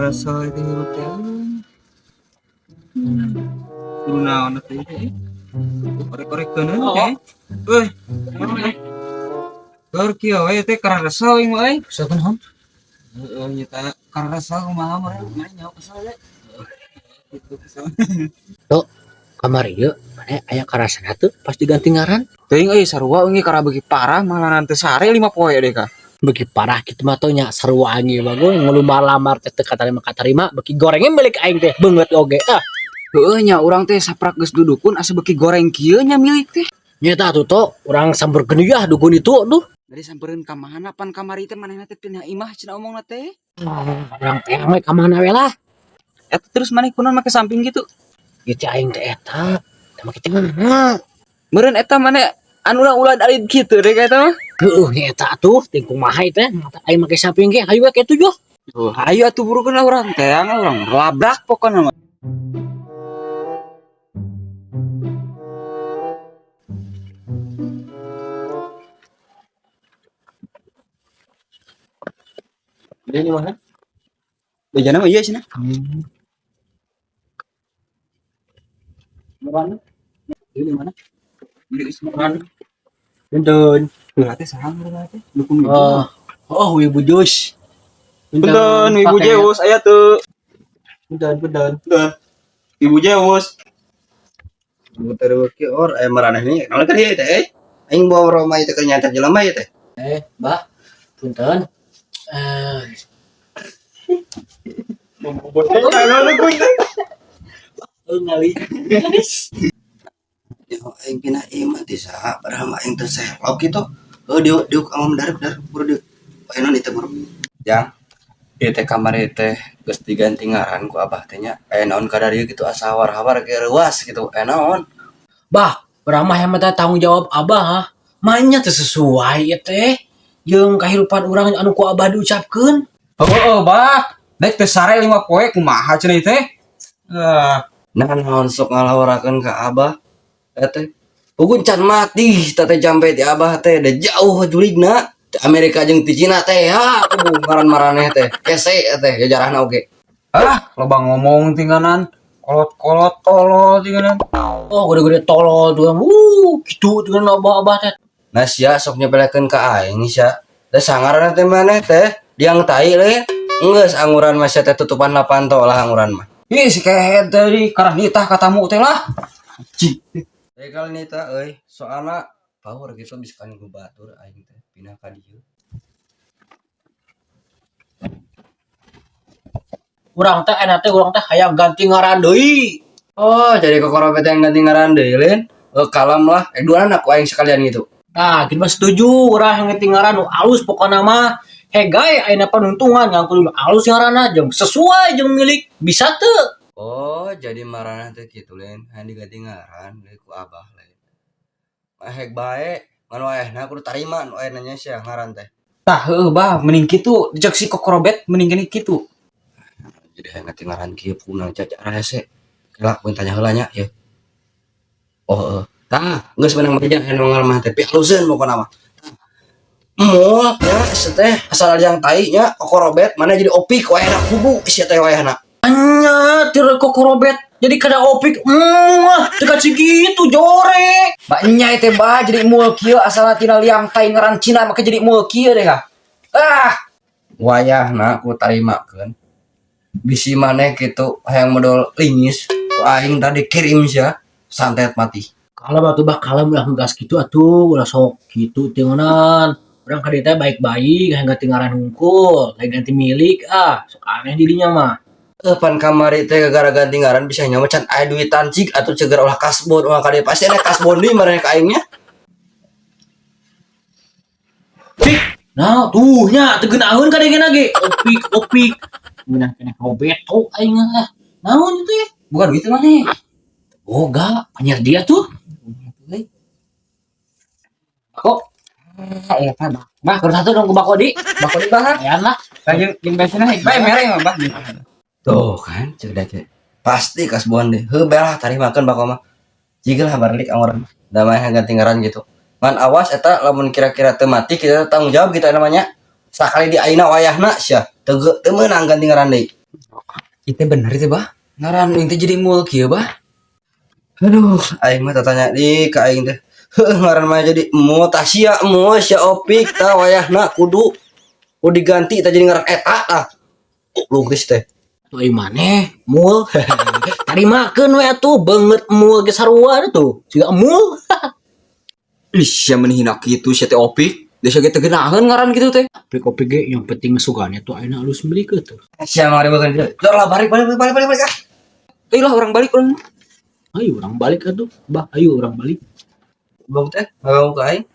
Karasa itu hirup teh. Kudu naon atuh teh? Korek-korekkeun teh. Euy, mana? Keur kieu we teh karasa euy mah euy. Kesel kan? Heeh, nyata karasa kumaha meureun mah nyaho kesel we. Gitu kesel. Tuh, kamari ieu mana aya karasana tuh pas diganti ngaran. Teuing euy, sarua euy kara beuki parah malah teu sare 5 poe deh ka. Beuki parah kitu mah teh nya, sarua anjing mah gue ngelumar-lamar teh teu katarima katarima, beuki gorengnya milik aing teh beungeut oge ah. Heueuh nya, urang teh saprak geus dudukun asa beuki goreng kieu nya milik teh. Nyata atuh to, urang samperkeun ieu ah dukun itu tuh. Dari sampereun ka mana pan kamari teh manehna teh pindah imah cenah omongna teh. Urang teh we ka mana we lah. Eta terus maneh kunaon make samping gitu? Ieu teh aing teh eta teh make teh mana? Meureun eta maneh anu ulah alit kitu deh ka eta mah. Heueuh nya eta atuh, ting kumaha ieu teh aing make samping ge, hayu we kitu yo. Oh, hayu atuh burukeun lah, urang teh urang labrak pokona mah. Ini mana? Bejana mah iya cenah. Mana? Ini mana? Ini mana? Punten. Berarti saha ngaranna teh? Dukun gitu. Oh, oh Wibu Jus. Punten, Ibu Zeus aya teu. Punten, punten. Punten. Ibu Zeus. Muter beuki or aya maraneh ni. Naon keur ieu teh? Eh? Aing bawa Roma ieu teh keur nyantet jelema ieu teh. Eh, Bah. Punten. Eh, ngali. Ya aing pindah imah teh saha padahal mah aing teh selok kitu. Heuh diuk diuk amam daruk daruk buru diuk. Aya naon ieu teh buru. Jang, ieu teh kamari teh geus diganti ngaran ku abah teh nya. Aya naon kadarieu kitu asa hawar-hawar ge reuas kitu. Aya naon? Bah, urang mah yang teh tanggung jawab abah ha. Manya teh sesuai ieu teh jeung kahirupan urang anu ku abah diucapkeun. Heueuh, Bah. Dek teu sare 5 poe kumaha cenah ieu teh? Ah, Nah naon sok ngalahorakeun ka abah eta teh. Pugun can mati teh jampe ti abah teh da jauh juligna. Ti Amerika jeung ti Cina teh ha kubu ngaran maraneh teh. Hese teh jajarahna oge. Ah, loba ngomong tinggalan. Kolot-kolot tolol tinggalan. Oh, gede-gede tolol tuh. Kitu dengan abah-abah teh. Nah sia sok nyepelekeun ka aing sia. Da sangaranna teh maneh teh diang tai le. Geus anguran mah sia teh tutupan lapan to lah anguran mah. Ih, si kehed tadi karena nitah katamu teh lah. Cik. Eh kali nita euy, soalna power gitu bisa kan ku batur aing teh pindah ka dieu. Urang teh enak teh urang teh hayang ganti ngaran deui. Oh, jadi kokorobet yang ganti ngaran deui lain. Eh, kalem lah, eh dua anak ku aing sekalian gitu. Nah, kita mah setuju urang yang ganti ngaran nu alus pokona mah. Hegai ayeuna panuntungan ngangkul nu alus ngaranna jeung sesuai jeung milik bisa teu. Oh, jadi marana teh kitu lain, hayang diganti ngaran deui ku abah lain. Mah hek bae, ngan waehna kudu tarima nu aya nanya sia ngaran teh. Tah, heueuh bah, mending kitu, jeung si kokorobet mending gini kitu. Jadi hayang ganti ngaran kieu puna cacara hese. Kela mun tanya heula nya ieu. Oh, heueuh. Tah, geus meunang mah hayang ngaran mah teh pialuseun pokona mah. Moal nya sia teh asal yang tai nya kokorobet mana jadi opik waehna kubu sia teh waehna. Anya tir kokorobet jadi kada opik. Muah, teu kacik kitu jore. Ba nya teh bah jadi mul kieu asalna tina liang tai ngaran Cina make jadi mul kieu deh kah. Ah, Wayahna ku tarimakeun. Bisi maneh kitu hayang modal lingis ku aing tadi kirim sia santet mati. Kalem atuh bah, kalem ulah ngegas kitu atuh, ulah sok kitu tingeunan. Urang ka dieu teh baik-baik hayang ganti ngaran hungkul, lain ganti milik ah, sok aneh dirinya mah. Pan kamari teh gara ganti ngaran bisa nyawa can aya duitan cik atuh ceger ulah kasbon ulah ka dieu pasti aya kasbon deui maraneh ka aing nya. Nah, tuh nya teu geunaheun ka dieu ge opik opik. Meunang keneh robeto aing ah. Naon teh? Bukan duit maneh. Boga, panyer dia tuh. Kok ah, eta bah. Bah, keur satu dong ku bako di. Bako di bah. Ayan lah. Tah jeung jeung bensinna hek bae mere mah bah. Tuh kan ceuk da teh. Pasti kasbon deh. Heuh belah tarimakeun bako mah. Jiga lah barlik anguran. Da mah ganti ngaran gitu. Ngan awas eta lamun kira-kira teu mati kita tanggung jawab kita namanya. Sakali di aina wayahna sia teu meunang ganti ngaran deui. Itu bener itu, Bah. Ngaran aing teh jadi mul kieu, Bah. Aduh, aing mah tatanya di ka aing teh. Heuh, ngaran mah jadi emo tah sia emo sia Opik tah wayahna kudu kudu diganti tah jadi ngaran eta tah. Lu geus teh. Tuh ai maneh mul. Tarimakeun we atuh beungeut mul ge sarua tuh. Siga emul. Ih, sia meni hina kitu sia teh Opik. Desa ge teu geunaheun ngaran kitu teh. Opik opik ge yang penting sugane tuh ayeuna alus milik tuh. Sia mah ribeun dieu. Jor lah, balik balik balik balik balik ah. Euy lah, urang balik urang. Ayo urang balik atuh. Bah, ayo urang balik. Bang teh, ngaganggu ka aing.